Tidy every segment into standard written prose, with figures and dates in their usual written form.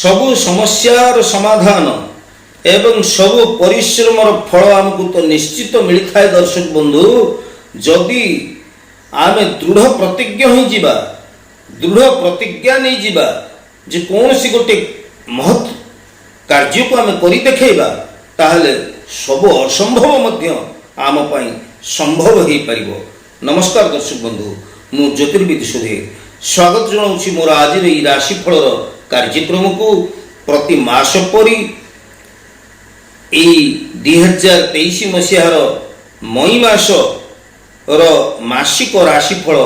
ସବୁ ସମସ୍ୟାର ସମାଧାନ ଏବଂ ସବୁ ପରିଶ୍ରମର ଫଳ ଆମକୁ ତ ନିଶ୍ଚିତ ମିଳିଥାଏ ଦର୍ଶକ ବନ୍ଧୁ, ଯଦି ଆମେ ଦୃଢ଼ ପ୍ରତିଜ୍ଞ ହୋଇଯିବା, ଦୃଢ଼ ପ୍ରତିଜ୍ଞା ନେଇଯିବା ଯେ କୌଣସି ଗୋଟେ ମହତ୍ କାର୍ଯ୍ୟକୁ ଆମେ କରି ଦେଖେଇବା, ତାହେଲେ ସବୁ ଅସମ୍ଭବ ମଧ୍ୟ ଆମ ପାଇଁ ସମ୍ଭବ ହେଇପାରିବ। ନମସ୍କାର ଦର୍ଶକ ବନ୍ଧୁ, ମୁଁ ଜ୍ୟୋତିର୍ବିଦ ସୁଧୀର ସ୍ୱାଗତ ଜଣାଉଛି ମୋର ଆଜିର ଏଇ ରାଶିଫଳର କାର୍ଯ୍ୟକ୍ରମକୁ। ପ୍ରତି ମାସ ପରି ଏଇ 2023 ମସିହାର ମଇ ମାସର ମାସିକ ରାଶିଫଳ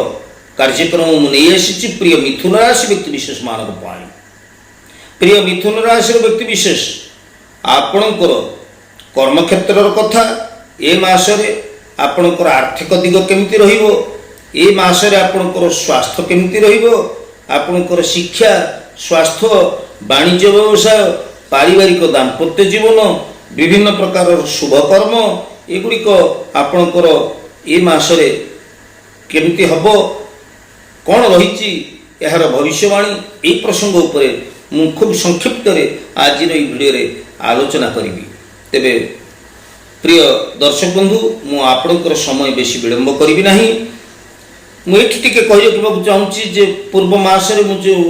କାର୍ଯ୍ୟକ୍ରମ ମୁଁ ନେଇ ଆସିଛି ପ୍ରିୟ ମିଥୁନ ରାଶି ବ୍ୟକ୍ତି ବିଶେଷମାନଙ୍କ ପାଇଁ। ପ୍ରିୟ ମିଥୁନ ରାଶିର ବ୍ୟକ୍ତି ବିଶେଷ, ଆପଣଙ୍କର କର୍ମକ୍ଷେତ୍ରର କଥା, ଏ ମାସରେ ଆପଣଙ୍କର ଆର୍ଥିକ ଦିଗ କେମିତି ରହିବ, ଏ ମାସରେ ଆପଣଙ୍କର ସ୍ୱାସ୍ଥ୍ୟ କେମିତି ରହିବ, ଆପଣଙ୍କର ଶିକ୍ଷା, ସ୍ୱାସ୍ଥ୍ୟ, ବାଣିଜ୍ୟ, ବ୍ୟବସାୟ, ପାରିବାରିକ ଦାମ୍ପତ୍ୟ ଜୀବନ, ବିଭିନ୍ନ ପ୍ରକାରର ଶୁଭକର୍ମ, ଏଗୁଡ଼ିକ ଆପଣଙ୍କର ଏ ମାସରେ କେମିତି ହେବ, କ'ଣ ରହିଛି ଏହାର ଭବିଷ୍ୟବାଣୀ, ଏହି ପ୍ରସଙ୍ଗ ଉପରେ ମୁଁ ଖୁବ୍ ସଂକ୍ଷିପ୍ତରେ ଆଜିର ଏହି ଭିଡ଼ିଓରେ ଆଲୋଚନା କରିବି। ତେବେ ପ୍ରିୟ ଦର୍ଶକ ବନ୍ଧୁ, ମୁଁ ଆପଣଙ୍କର ସମୟ ବେଶୀ ବିଳମ୍ବ କରିବି ନାହିଁ। ମୁଁ ଏଠି ଟିକେ କହି ରଖିବାକୁ ଚାହୁଁଛି ଯେ ପୂର୍ବ ମାସରେ ମୁଁ ଯେଉଁ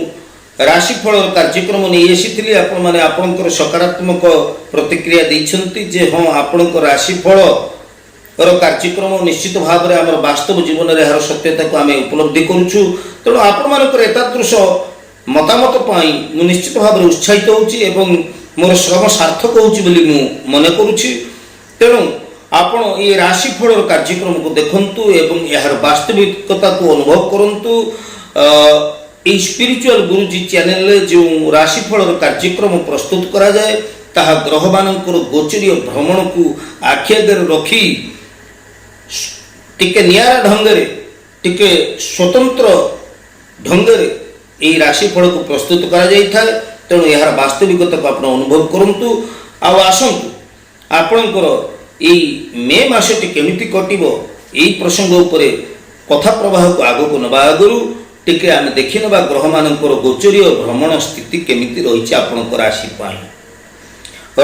ରାଶିଫଳର କାର୍ଯ୍ୟକ୍ରମ ନେଇ ଆସିଥିଲି, ଆପଣମାନେ ଆପଣଙ୍କର ସକାରାତ୍ମକ ପ୍ରତିକ୍ରିୟା ଦେଇଛନ୍ତି ଯେ ହଁ, ଆପଣଙ୍କ ରାଶିଫଳର କାର୍ଯ୍ୟକ୍ରମ ନିଶ୍ଚିତ ଭାବରେ ଆମର ବାସ୍ତବ ଜୀବନରେ ଏହାର ସତ୍ୟତାକୁ ଆମେ ଉପଲବ୍ଧି କରୁଛୁ। ତେଣୁ ଆପଣମାନଙ୍କର ଏତାଦୃଶ ମତାମତ ପାଇଁ ମୁଁ ନିଶ୍ଚିତ ଭାବରେ ଉତ୍ସାହିତ ହେଉଛି ଏବଂ ମୋର ଶ୍ରମ ସାର୍ଥକ ହେଉଛି ବୋଲି ମୁଁ ମନେ କରୁଛି। ତେଣୁ ଆପଣ ଏ ରାଶିଫଳର କାର୍ଯ୍ୟକ୍ରମକୁ ଦେଖନ୍ତୁ ଏବଂ ଏହାର ବାସ୍ତବିକତାକୁ ଅନୁଭବ କରନ୍ତୁ। ଏଇ ସ୍ପିରିଚୁଆଲ ଗୁରୁଜୀ ଚ୍ୟାନେଲରେ ଯେଉଁ ରାଶିଫଳର କାର୍ଯ୍ୟକ୍ରମ ପ୍ରସ୍ତୁତ କରାଯାଏ, ତାହା ଗ୍ରହମାନଙ୍କର ଗୋଚରୀୟ ଭ୍ରମଣକୁ ଆଖି ଆଗରେ ରଖି ଟିକେ ନିଆରା ଢଙ୍ଗରେ, ଟିକେ ସ୍ୱତନ୍ତ୍ର ଢଙ୍ଗରେ ଏହି ରାଶିଫଳକୁ ପ୍ରସ୍ତୁତ କରାଯାଇଥାଏ। ତେଣୁ ଏହାର ବାସ୍ତବିକତାକୁ ଆପଣ ଅନୁଭବ କରନ୍ତୁ। ଆଉ ଆସନ୍ତୁ, ଆପଣଙ୍କର ଏଇ ମେ ମାସଟି କେମିତି କଟିବ, ଏଇ ପ୍ରସଙ୍ଗ ଉପରେ କଥା ପ୍ରବାହକୁ ଆଗକୁ ନେବା ଆଗରୁ ଟିକେ ଆମେ ଦେଖିନେବା ଗ୍ରହମାନଙ୍କର ଗୋଚରୀୟ ଭ୍ରମଣ ସ୍ଥିତି କେମିତି ରହିଛି ଆପଣଙ୍କ ରାଶି ପାଇଁ।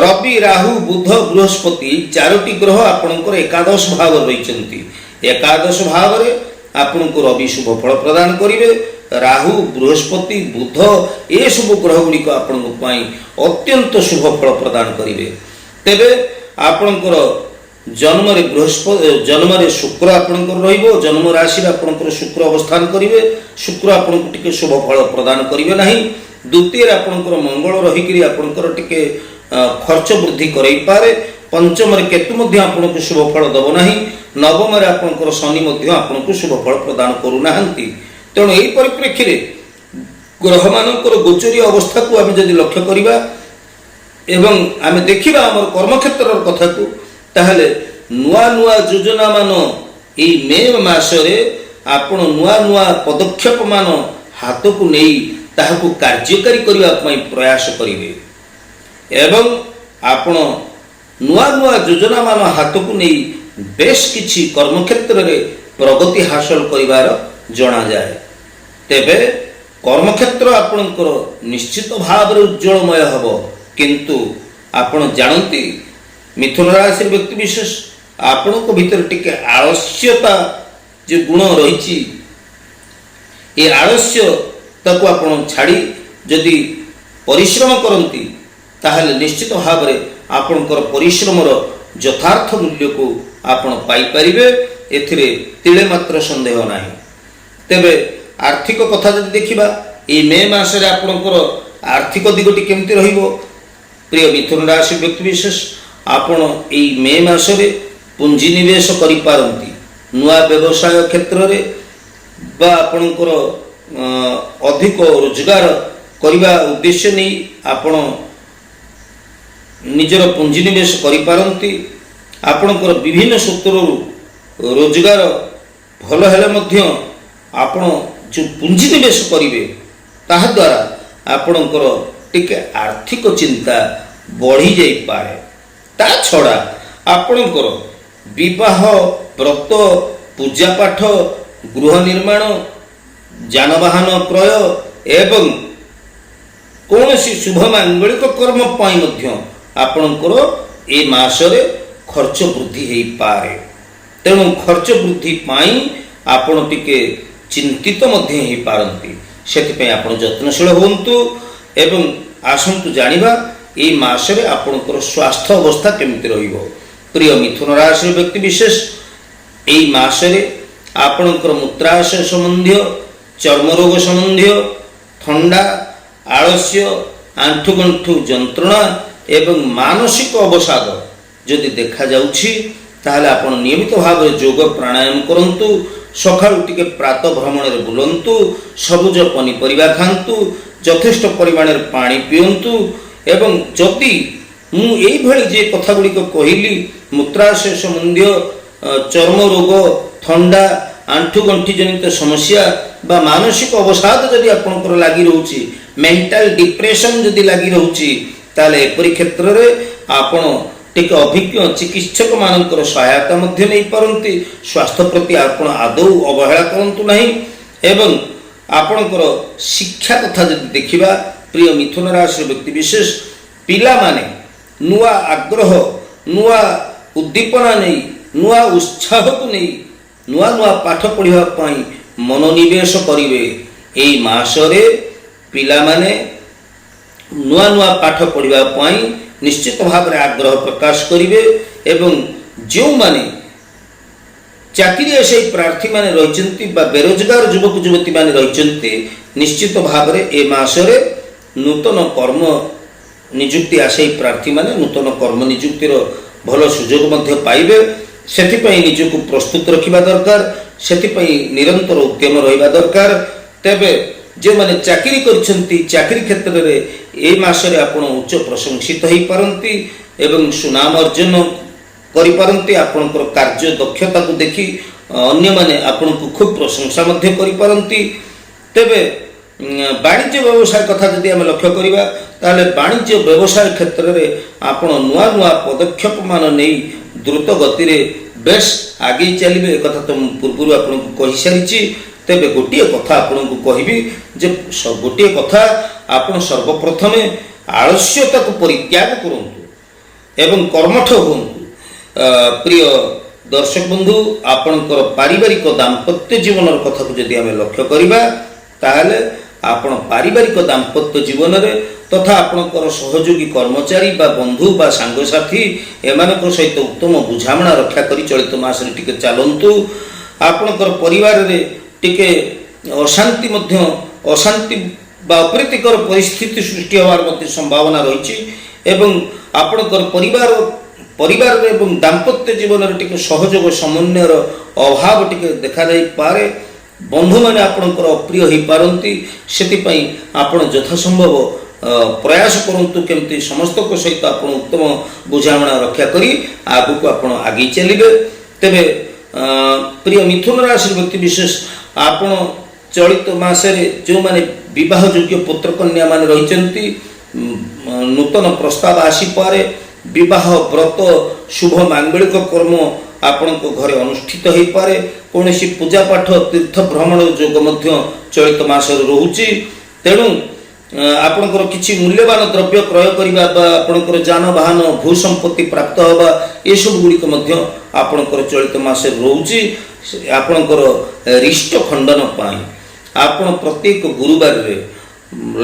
ରବି, ରାହୁ, ବୁଧ, ବୃହସ୍ପତି ଚାରୋଟି ଗ୍ରହ ଆପଣଙ୍କର ଏକାଦଶ ଭାବରେ ରହିଛନ୍ତି। ଏକାଦଶ ଭାବରେ ଆପଣଙ୍କୁ ରବି ଶୁଭ ଫଳ ପ୍ରଦାନ କରିବେ। ରାହୁ, ବୃହସ୍ପତି, ବୁଧ ଏସବୁ ଗ୍ରହ ଗୁଡ଼ିକ ଆପଣଙ୍କ ପାଇଁ ଅତ୍ୟନ୍ତ ଶୁଭ ଫଳ ପ୍ରଦାନ କରିବେ। ତେବେ ଆପଣଙ୍କର ଜନ୍ମରେ ବୃହସ୍ପତି, ଜନ୍ମରେ ଶୁକ୍ର ଆପଣଙ୍କର ରହିବ। ଜନ୍ମ ରାଶିରେ ଆପଣଙ୍କର ଶୁକ୍ର ଅବସ୍ଥାନ କରିବେ। ଶୁକ୍ର ଆପଣଙ୍କୁ ଟିକେ ଶୁଭ ଫଳ ପ୍ରଦାନ କରିବେ ନାହିଁ। ଦ୍ୱିତୀୟରେ ଆପଣଙ୍କର ମଙ୍ଗଳ ରହିକରି ଆପଣଙ୍କର ଟିକେ ଖର୍ଚ୍ଚ ବୃଦ୍ଧି କରାଇପାରେ। ପଞ୍ଚମରେ କେତୁ ମଧ୍ୟ ଆପଣଙ୍କୁ ଶୁଭ ଫଳ ଦେବ ନାହିଁ। ନବମରେ ଆପଣଙ୍କର ଶନି ମଧ୍ୟ ଆପଣଙ୍କୁ ଶୁଭ ଫଳ ପ୍ରଦାନ କରୁନାହାନ୍ତି। ତେଣୁ ଏହି ପରିପ୍ରେକ୍ଷୀରେ ଗ୍ରହମାନଙ୍କର ଗୋଚରୀୟ ଅବସ୍ଥାକୁ ଆମେ ଯଦି ଲକ୍ଷ୍ୟ କରିବା ଏବଂ ଆମେ ଦେଖିବା ଆମର କର୍ମକ୍ଷେତ୍ରର କଥାକୁ, ତାହେଲେ ନୂଆ ନୂଆ ଯୋଜନାମାନ ଏଇ ମେ ମାସରେ ଆପଣ ନୂଆ ନୂଆ ପଦକ୍ଷେପମାନ ହାତକୁ ନେଇ ତାହାକୁ କାର୍ଯ୍ୟକାରୀ କରିବା ପାଇଁ ପ୍ରୟାସ କରିବେ ଏବଂ ଆପଣ ନୂଆ ନୂଆ ଯୋଜନାମାନ ହାତକୁ ନେଇ ବେଶ କିଛି କର୍ମକ୍ଷେତ୍ରରେ ପ୍ରଗତି ହାସଲ କରିବାର ଜଣାଯାଏ। ତେବେ କର୍ମକ୍ଷେତ୍ର ଆପଣଙ୍କର ନିଶ୍ଚିତ ଭାବରେ ଉଜ୍ଜଳମୟ ହେବ। କିନ୍ତୁ ଆପଣ ଜାଣନ୍ତି ମିଥୁନ ରାଶିର ବ୍ୟକ୍ତି ବିଶେଷ, ଆପଣଙ୍କ ଭିତରେ ଟିକେ ଆଳସ୍ୟତା ଯେ ଗୁଣ ରହିଛି, ଏ ଆଳସ୍ୟତାକୁ ଆପଣ ଛାଡ଼ି ଯଦି ପରିଶ୍ରମ କରନ୍ତି, ତାହେଲେ ନିଶ୍ଚିତ ଭାବରେ ଆପଣଙ୍କର ପରିଶ୍ରମର ଯଥାର୍ଥ ମୂଲ୍ୟକୁ ଆପଣ ପାଇପାରିବେ, ଏଥିରେ ତିଳେ ମାତ୍ର ସନ୍ଦେହ ନାହିଁ। ତେବେ ଆର୍ଥିକ କଥା ଯଦି ଦେଖିବା, ଏଇ ମେ ମାସରେ ଆପଣଙ୍କର ଆର୍ଥିକ ଦିଗଟି କେମିତି ରହିବ? ପ୍ରିୟ ମିଥୁନ ରାଶି ବ୍ୟକ୍ତି ବିଶେଷ, ଆପଣ ଏଇ ମେ ମାସରେ ପୁଞ୍ଜି ନିବେଶ କରିପାରନ୍ତି ନୂଆ ବ୍ୟବସାୟ କ୍ଷେତ୍ରରେ ବା ଆପଣଙ୍କର ଅଧିକ ରୋଜଗାର କରିବା ଉଦ୍ଦେଶ୍ୟ ନେଇ ଆପଣ ନିଜର ପୁଞ୍ଜି ନିବେଶ କରିପାରନ୍ତି। ଆପଣଙ୍କର ବିଭିନ୍ନ ସୂତ୍ରରୁ ରୋଜଗାର ଭଲ ହେଲେ ମଧ୍ୟ ଆପଣ ଯେଉଁ ପୁଞ୍ଜି ନିବେଶ କରିବେ, ତାହାଦ୍ୱାରା ଆପଣଙ୍କର ଟିକେ ଆର୍ଥିକ ଚିନ୍ତା ବଢ଼ିଯାଇପାରେ। ତା ଛଡ଼ା ଆପଣଙ୍କର ବିବାହ, ବ୍ରତ, ପୂଜା ପାଠ, ଗୃହ ନିର୍ମାଣ, ଯାନବାହନ କ୍ରୟ ଏବଂ କୌଣସି ଶୁଭ ମାଙ୍ଗଳିକ କର୍ମ ପାଇଁ ମଧ୍ୟ ଆପଣଙ୍କର ଏ ମାସରେ ଖର୍ଚ୍ଚ ବୃଦ୍ଧି ହେଇପାରେ। ତେଣୁ ଖର୍ଚ୍ଚ ବୃଦ୍ଧି ପାଇଁ ଆପଣ ଟିକେ ଚିନ୍ତିତ ମଧ୍ୟ ହେଇପାରନ୍ତି। ସେଥିପାଇଁ ଆପଣ ଯତ୍ନଶୀଳ ହୁଅନ୍ତୁ। ଏବଂ ଆସନ୍ତୁ ଜାଣିବା, ଏଇ ମାସରେ ଆପଣଙ୍କର ସ୍ୱାସ୍ଥ୍ୟ ଅବସ୍ଥା କେମିତି ରହିବ। ପ୍ରିୟ ମିଥୁନ ରାଶିର ବ୍ୟକ୍ତି ବିଶେଷ, ଏଇ ମାସରେ ଆପଣଙ୍କର ମୂତ୍ରାଶୟ ସମ୍ବନ୍ଧୀୟ, ଚର୍ମରୋଗ ସମ୍ବନ୍ଧୀୟ, ଥଣ୍ଡା, ଆଳସ୍ୟ, ଆଣ୍ଠୁଗଣ୍ଠୁ ଯନ୍ତ୍ରଣା ଏବଂ ମାନସିକ ଅବସାଦ ଯଦି ଦେଖାଯାଉଛି, ତାହେଲେ ଆପଣ ନିୟମିତ ଭାବରେ ଯୋଗ ପ୍ରାଣାୟାମ କରନ୍ତୁ। ସକାଳୁ ଟିକେ ପ୍ରାତଃ ଭ୍ରମଣରେ ବୁଲନ୍ତୁ। ସବୁଜ ପନିପରିବା ଖାଆନ୍ତୁ। ଯଥେଷ୍ଟ ପରିମାଣରେ ପାଣି ପିଅନ୍ତୁ। ଏବଂ ଯଦି ମୁଁ ଏଇଭଳି ଯେ କଥା ଗୁଡ଼ିକ କହିଲି, ମୂତ୍ରାଶୟ ସମ୍ବନ୍ଧୀୟ, ଚର୍ମ ରୋଗ, ଥଣ୍ଡା, ଆଣ୍ଠୁଗଣ୍ଠି ଜନିତ ସମସ୍ୟା ବା ମାନସିକ ଅବସାଦ ଯଦି ଆପଣଙ୍କର ଲାଗି ରହୁଛି, ମେଣ୍ଟାଲ ଡିପ୍ରେସନ ଯଦି ଲାଗି ରହୁଛି, ତାହେଲେ ଏପରି କ୍ଷେତ୍ରରେ ଆପଣ ଟିକେ ଅଭିଜ୍ଞ ଚିକିତ୍ସକମାନଙ୍କର ସହାୟତା ମଧ୍ୟ ନେଇପାରନ୍ତି। ସ୍ୱାସ୍ଥ୍ୟ ପ୍ରତି ଆପଣ ଆଦୌ ଅବହେଳା କରନ୍ତୁ ନାହିଁ। ଏବଂ ଆପଣଙ୍କର ଶିକ୍ଷା କଥା ଯଦି ଦେଖିବା, ପ୍ରିୟ ମିଥୁନ ରାଶିର ବ୍ୟକ୍ତି ବିଶେଷ, ପିଲାମାନେ ନୂଆ ଆଗ୍ରହ, ନୂଆ ଉଦ୍ଦୀପନା ନେଇ, ନୂଆ ଉତ୍ସାହକୁ ନେଇ ନୂଆ ନୂଆ ପାଠ ପଢ଼ିବା ପାଇଁ ମନୋନିବେଶ କରିବେ। ଏଇ ମାସରେ ପିଲାମାନେ ନୂଆ ନୂଆ ପାଠ ପଢ଼ିବା ପାଇଁ ନିଶ୍ଚିତ ଭାବରେ ଆଗ୍ରହ ପ୍ରକାଶ କରିବେ। ଏବଂ ଯେଉଁମାନେ ଚାକିରି ଆଶାୟୀ ପ୍ରାର୍ଥୀମାନେ ରହିଛନ୍ତି ବା ବେରୋଜଗାର ଯୁବକ ଯୁବତୀମାନେ ରହିଛନ୍ତି, ନିଶ୍ଚିତ ଭାବରେ ଏ ମାସରେ ନୂତନ କର୍ମ ନିଯୁକ୍ତି ଆଶାୟୀ ପ୍ରାର୍ଥୀମାନେ ନୂତନ କର୍ମ ନିଯୁକ୍ତିର ଭଲ ସୁଯୋଗ ମଧ୍ୟ ପାଇବେ। ସେଥିପାଇଁ ନିଜକୁ ପ୍ରସ୍ତୁତ ରଖିବା ଦରକାର। ସେଥିପାଇଁ ନିରନ୍ତର ଉଦ୍ୟମ ରହିବା ଦରକାର। ତେବେ ଯେଉଁମାନେ ଚାକିରି କରିଛନ୍ତି, ଚାକିରି କ୍ଷେତ୍ରରେ ଏ ମାସରେ ଆପଣ ଉଚ୍ଚ ପ୍ରଶଂସିତ ହୋଇପାରନ୍ତି ଏବଂ ସୁନାମ ଅର୍ଜନ କରିପାରନ୍ତି। ଆପଣଙ୍କର କାର୍ଯ୍ୟ ଦକ୍ଷତାକୁ ଦେଖି ଅନ୍ୟମାନେ ଆପଣଙ୍କୁ ଖୁବ୍ ପ୍ରଶଂସା ମଧ୍ୟ କରିପାରନ୍ତି। ତେବେ ବାଣିଜ୍ୟ ବ୍ୟବସାୟ କଥା ଯଦି ଆମେ ଲକ୍ଷ୍ୟ କରିବା, ତାହେଲେ ବାଣିଜ୍ୟ ବ୍ୟବସାୟ କ୍ଷେତ୍ରରେ ଆପଣ ନୂଆ ନୂଆ ପଦକ୍ଷେପମାନ ନେଇ ଦ୍ରୁତ ଗତିରେ ବେଶ ଆଗେଇ ଚାଲିବେ। ଏକଥା ତ ମୁଁ ପୂର୍ବରୁ ଆପଣଙ୍କୁ କହିସାରିଛି। ତେବେ ଗୋଟିଏ କଥା ଆପଣଙ୍କୁ କହିବି ଯେ ଗୋଟିଏ କଥା, ଆପଣ ସର୍ବପ୍ରଥମେ ଆଳସ୍ୟତାକୁ ପରିତ୍ୟାଗ କରନ୍ତୁ ଏବଂ କର୍ମଠ ହୁଅନ୍ତୁ। ପ୍ରିୟ ଦର୍ଶକ ବନ୍ଧୁ, ଆପଣଙ୍କର ପାରିବାରିକ ଦାମ୍ପତ୍ୟ ଜୀବନର କଥାକୁ ଯଦି ଆମେ ଲକ୍ଷ୍ୟ କରିବା, ତାହେଲେ ଆପଣ ପାରିବାରିକ ଦାମ୍ପତ୍ୟ ଜୀବନରେ ତଥା ଆପଣଙ୍କର ସହଯୋଗୀ କର୍ମଚାରୀ ବା ବନ୍ଧୁ ବା ସାଙ୍ଗସାଥୀ, ଏମାନଙ୍କ ସହିତ ଉତ୍ତମ ବୁଝାମଣା ରକ୍ଷା କରି ଚଳିତ ମାସରେ ଟିକେ ଚାଲନ୍ତୁ। ଆପଣଙ୍କର ପରିବାରରେ ଟିକେ ଅଶାନ୍ତି ମଧ୍ୟ, ଅଶାନ୍ତି ବା ଅପ୍ରୀତିକର ପରିସ୍ଥିତି ସୃଷ୍ଟି ହେବାର ମଧ୍ୟ ସମ୍ଭାବନା ରହିଛି। ଏବଂ ଆପଣଙ୍କର ପରିବାରରେ ଏବଂ ଦାମ୍ପତ୍ୟ ଜୀବନରେ ଟିକେ ସହଯୋଗ ସମନ୍ୱୟର ଅଭାବ ଟିକେ ଦେଖାଯାଇପାରେ। ବନ୍ଧୁମାନେ ଆପଣଙ୍କର ଅପ୍ରିୟ ହୋଇପାରନ୍ତି। ସେଥିପାଇଁ ଆପଣ ଯଥାସମ୍ଭବ ପ୍ରୟାସ କରନ୍ତୁ, କେମିତି ସମସ୍ତଙ୍କ ସହିତ ଆପଣ ଉତ୍ତମ ବୁଝାମଣା ରକ୍ଷା କରି ଆଗକୁ ଆପଣ ଆଗେଇ ଚାଲିବେ। ତେବେ ପ୍ରିୟ ମିଥୁନ ରାଶିର ବ୍ୟକ୍ତି ବିଶେଷ, ଆପଣ ଚଳିତ ମାସରେ ଯେଉଁମାନେ ବିବାହ ଯୋଗ୍ୟ ପୁତ୍ର କନ୍ୟାମାନେ ରହିଛନ୍ତି, ନୂତନ ପ୍ରସ୍ତାବ ଆସିପାରେ। ବିବାହ, ବ୍ରତ, ଶୁଭ ମାଙ୍ଗଳିକ କର୍ମ ଆପଣଙ୍କ ଘରେ ଅନୁଷ୍ଠିତ ହୋଇପାରେ। କୌଣସି ପୂଜା ପାଠ, ତୀର୍ଥ ଭ୍ରମଣ ଯୋଗ ମଧ୍ୟ ଚଳିତ ମାସରେ ରହୁଛି। ତେଣୁ ଆପଣଙ୍କର କିଛି ମୂଲ୍ୟବାନ ଦ୍ରବ୍ୟ କ୍ରୟ କରିବା ବା ଆପଣଙ୍କର ଯାନବାହନ, ଭୂ ସମ୍ପତ୍ତି ପ୍ରାପ୍ତ ହେବା, ଏସବୁ ଗୁଡ଼ିକ ମଧ୍ୟ ଆପଣଙ୍କର ଚଳିତ ମାସରେ ରହୁଛି। ଆପଣଙ୍କର ରିଷ୍ଟ ଖଣ୍ଡନ ପାଇଁ ଆପଣ ପ୍ରତ୍ୟେକ ଗୁରୁବାରରେ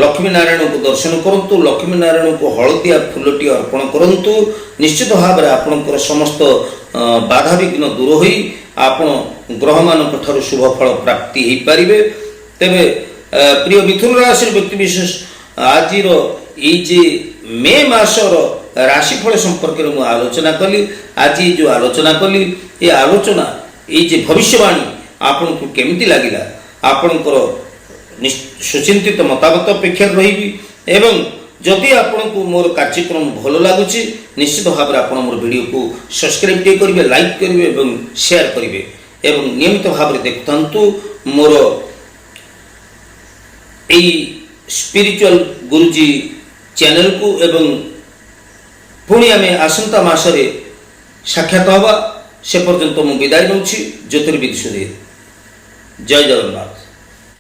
ଲକ୍ଷ୍ମୀ ନାରାୟଣଙ୍କୁ ଦର୍ଶନ କରନ୍ତୁ। ଲକ୍ଷ୍ମୀ ନାରାୟଣଙ୍କୁ ହଳଦିଆ ଫୁଲଟି ଅର୍ପଣ କରନ୍ତୁ। ନିଶ୍ଚିତ ଭାବରେ ଆପଣଙ୍କର ସମସ୍ତ ବାଧାବିଘ୍ନ ଦୂର ହୋଇ ଆପଣ ଗ୍ରହମାନଙ୍କ ଠାରୁ ଶୁଭ ଫଳ ପ୍ରାପ୍ତି ହେଇପାରିବେ। ତେବେ ପ୍ରିୟ ମିଥୁନ ରାଶିର ବ୍ୟକ୍ତି ବିଶେଷ, ଆଜିର ଏଇ ଯେ ମେ ମାସର ରାଶିଫଳ ସମ୍ପର୍କରେ ମୁଁ ଆଲୋଚନା କଲି, ଆଜି ଯେଉଁ ଆଲୋଚନା କଲି, ଏ ଆଲୋଚନା, ଏଇ ଯେ ଭବିଷ୍ୟବାଣୀ ଆପଣଙ୍କୁ କେମିତି ଲାଗିଲା, ଆପଣଙ୍କର ସୁଚିନ୍ତିତ ମତାମତ ଅପେକ୍ଷାରେ ରହିବି। ଏବଂ ଯଦି ଆପଣଙ୍କୁ ମୋର କାର୍ଯ୍ୟକ୍ରମ ଭଲ ଲାଗୁଛି, ନିଶ୍ଚିତ ଭାବରେ ଆପଣ ମୋର ଭିଡ଼ିଓକୁ ସବସ୍କ୍ରାଇବ୍ ଟିକେ କରିବେ, ଲାଇକ୍ କରିବେ ଏବଂ ସେୟାର କରିବେ ଏବଂ ନିୟମିତ ଭାବରେ ଦେଖୁଥାନ୍ତୁ ମୋର ଏଇ ସ୍ପିରିଚୁଆଲ ଗୁରୁଜୀ ଚ୍ୟାନେଲକୁ। ଏବଂ ପୁଣି ଆମେ ଆସନ୍ତା ମାସରେ ସାକ୍ଷାତ ହେବା। ସେ ପର୍ଯ୍ୟନ୍ତ ମୁଁ ବିଦାୟ ନେଉଛି। ଜ୍ୟୋତିର୍ବିଦ ସୁଧୀର। ଜୟ ଜଗନ୍ନାଥ।